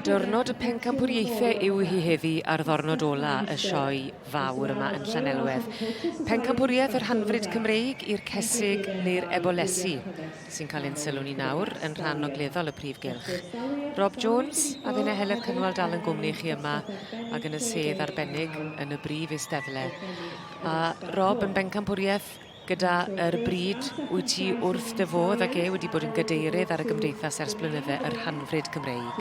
Diwrnod y pencampwriaethau yw hi heddi ar ddornod ola y sioe fawr yma yn Llanelwedd. Pencampwriaeth yr Hanfryd Cymreig i'r Cesig neu'r Ebolesi sy'n cael ein sylw ni nawr yn rhan ogleddol y prif gylch. Rob Jones a finne Heledd Cynwal dal yn gwmni chi yma ac yn y sedd arbennig yn y brif eisteddle. A Rob yn bencampwriaeth Gyda yr bryd, wyt ti wrth dy fodd ag e wedi bod yn gadeirydd ar y gymdeithas ers blynydde, yr Hanfryd Cymreig?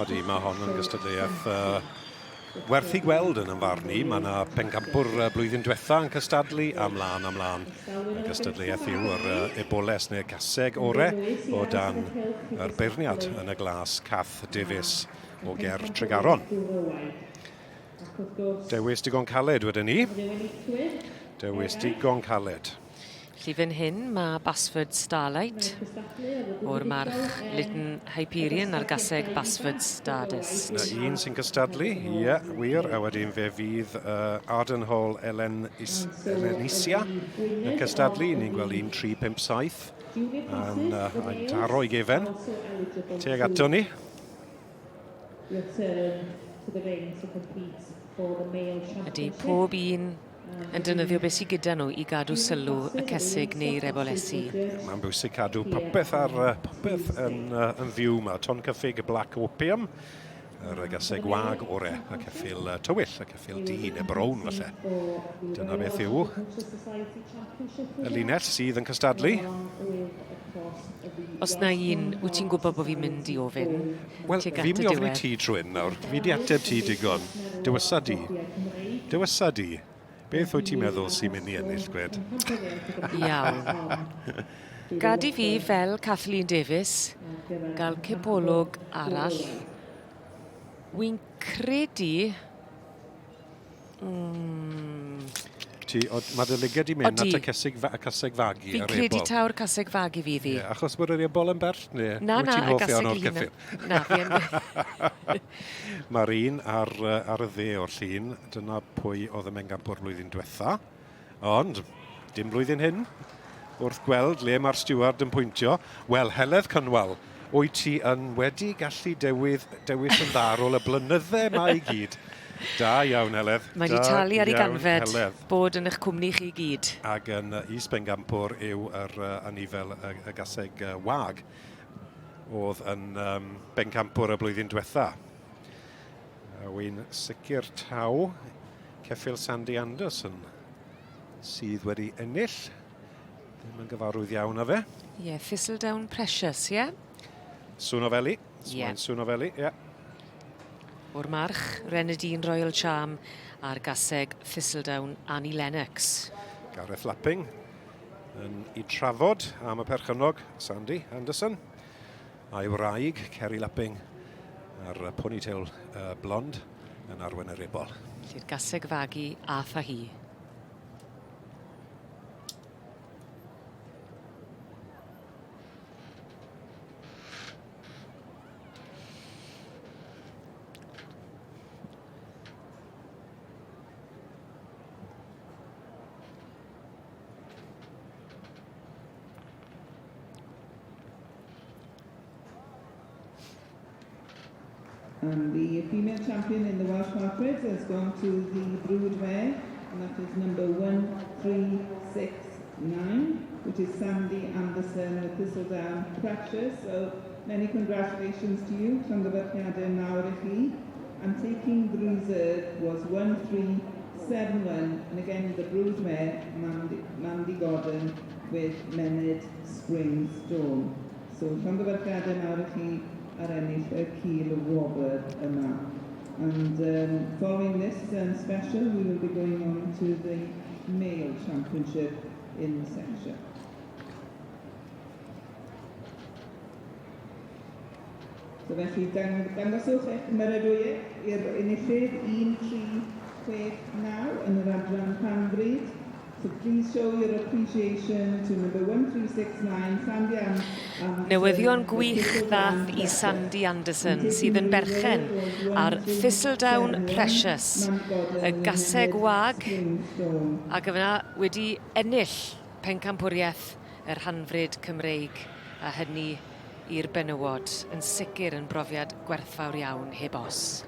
Odi, mae hon yn gystadleuaeth uh, werth i gweld yn ymfarn i. Mae yna pencampwr uh, blwyddyn diwetha yn cystadlu a mlaen a mlaen. Y gystadleuaeth yw yr uh, eboles neu'r gaseg ore o dan yr beirniad yn y glas Cath Davies o ger Tregaron. Dewis digon caled wedyn ni. Dewis digon caled. Felly fan hyn mae Basford Starlight o'r march Lytton Hyperion a'r gaseg Basford Stardust. Na un sy'n cystadlu, ie, yeah, wir. A wedyn fe fydd uh, Arden Hall Elen Is Elenisia yn cystadlu. Ni'n gweld 1, 3, 5, 7. Yn, uh, yn taro i gefen. Tuag ato ni. Ydy pob un yn defnyddio beth sydd gyda nhw i gadw sylw y cesig neu'r ebolesi. Mae'n bwysig cadw popeth ar popeth yn, yn fyw yma. Ton Cyffig Black Opium, yr gaseg wag ore, y ceffyl tywyll, y ceffyl du neu brown falle. Dyna beth yw y linell sydd yn cystadlu. Os na un, wyt ti'n gwybod bod fi'n mynd i ofyn? Wel, fi'n mynd i ofyn i ti trwy'n nawr. Fi di ateb ti digon. Dywysa di. Dywysa di. Beth wyt ti'n meddwl sy'n mynd i ennill, gwed? Iawn. Gad i fi, fel Kathleen Davies, gael cipolwg arall. Wy'n credu Mm. Ti, o, mae dy lyged i mynd at y cesig, y caseg fagu Fi'n credu taw'r caseg fagu fydd hi. Yeah, achos bod yr ebol yn bell, neu? Na, na, y gaseg i hun. Na, fi yn... Mae'r un ar, ar y dde o'r llun, dyna pwy oedd y mengampwr blwyddyn diwetha. Ond, dim blwyddyn hyn, wrth gweld le mae'r stiward yn pwyntio, wel, Heledd Cynwal, wyt ti yn wedi gallu dewydd, dewis yn dda ar ôl y blynydde 'ma i gyd. Da iawn, Heledd. Mae wedi talu ar ei ganfed bod yn eich cwmni chi i gyd. Ac yn is-bengampwr yw yr anifel y, y gaseg wag oedd yn um, bencampwr y blwyddyn diwetha. A wy'n sicr taw ceffyl Sandy Anderson sydd wedi ennill. Ddim yn gyfarwydd iawn â fe. Ie, yeah, Thistledown Precious, ie? Yeah? Swnofeli. Ie. Yeah. Swnofeli, ie. Yeah. O'r march, Renadine Royal Charm a'r gaseg Thistledown Annie Lennox. Gareth Lapping yn i trafod am y perchennog Sandy Anderson a'i wraig Kerry Lapping a'r ponytail uh, blond yn arwen yr ebol. Felly'r gaseg fagu a tha hi. And the female champion in the Welsh Halfbreds has gone to the Brood Mare, and that is number 1369, which is Sandy Anderson with Thistledown Precious. So many congratulations to you, Llongyfarchiadau mawr i chi. And taking the reserve was 1371, and again the brood mare, Mandy, Mandy Gordon, with Mened Spring Storm. So llongyfarchiadau mawr i chi ar ennill y cil wobr yma. And um, following this um, special, we will be going on to the male championship in the section. So felly, dang, dangoswch eich cymeradwyaeth i'r enillydd 1, 3, 6, 9 yn yr adran rhanfryd. So please show your appreciation to number 1369, Sandy Anderson. Newyddion gwych ddath i Sandy Anderson, sydd yn berchen ar Thistledown Precious, y gaseg wag, ac yna wedi ennill pencampwriaeth yr Hanfryd Cymreig, a hynny i'r benywod, yn sicr yn brofiad gwerthfawr iawn heb os.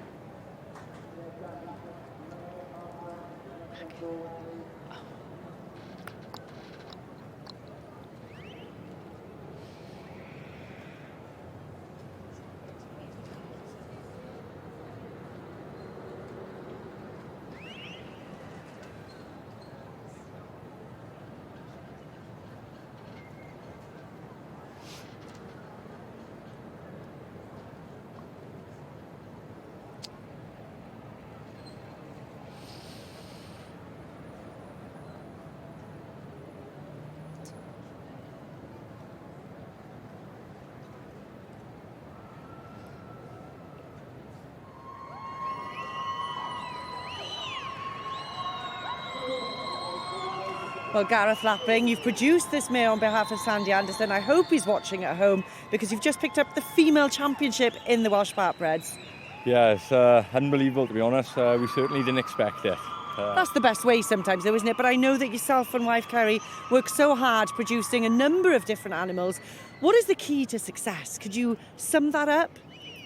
Well, Gareth Lapping, you've produced this mare on behalf of Sandy Anderson. I hope he's watching at home because you've just picked up the female championship in the Welsh Partbreds. Yeah, it's unbelievable, to be honest. We certainly didn't expect it. That's the best way sometimes, though, isn't it? But I know that yourself and wife Kerry work so hard producing a number of different animals. What is the key to success? Could you sum that up?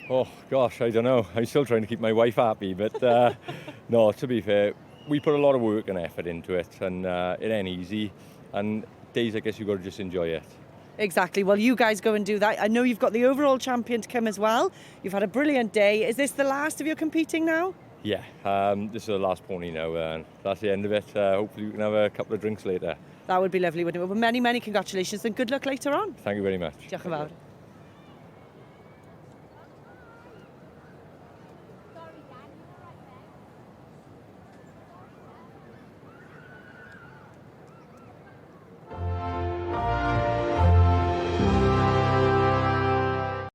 Oh, gosh, I don't know. I'm still trying to keep my wife happy, but no, to be fair, we put a lot of work and effort into it, and it ain't easy. And days, I guess, you've got to just enjoy it. Exactly. Well, you guys go and do that. I know you've got the overall champion to come as well. You've had a brilliant day. Is this the last of your competing now? Yeah, this is the last pony now, and that's the end of it. Hopefully we can have a couple of drinks later. That would be lovely, wouldn't it? Well, many, many congratulations and good luck later on. Thank you very much. Diolch yn fawr.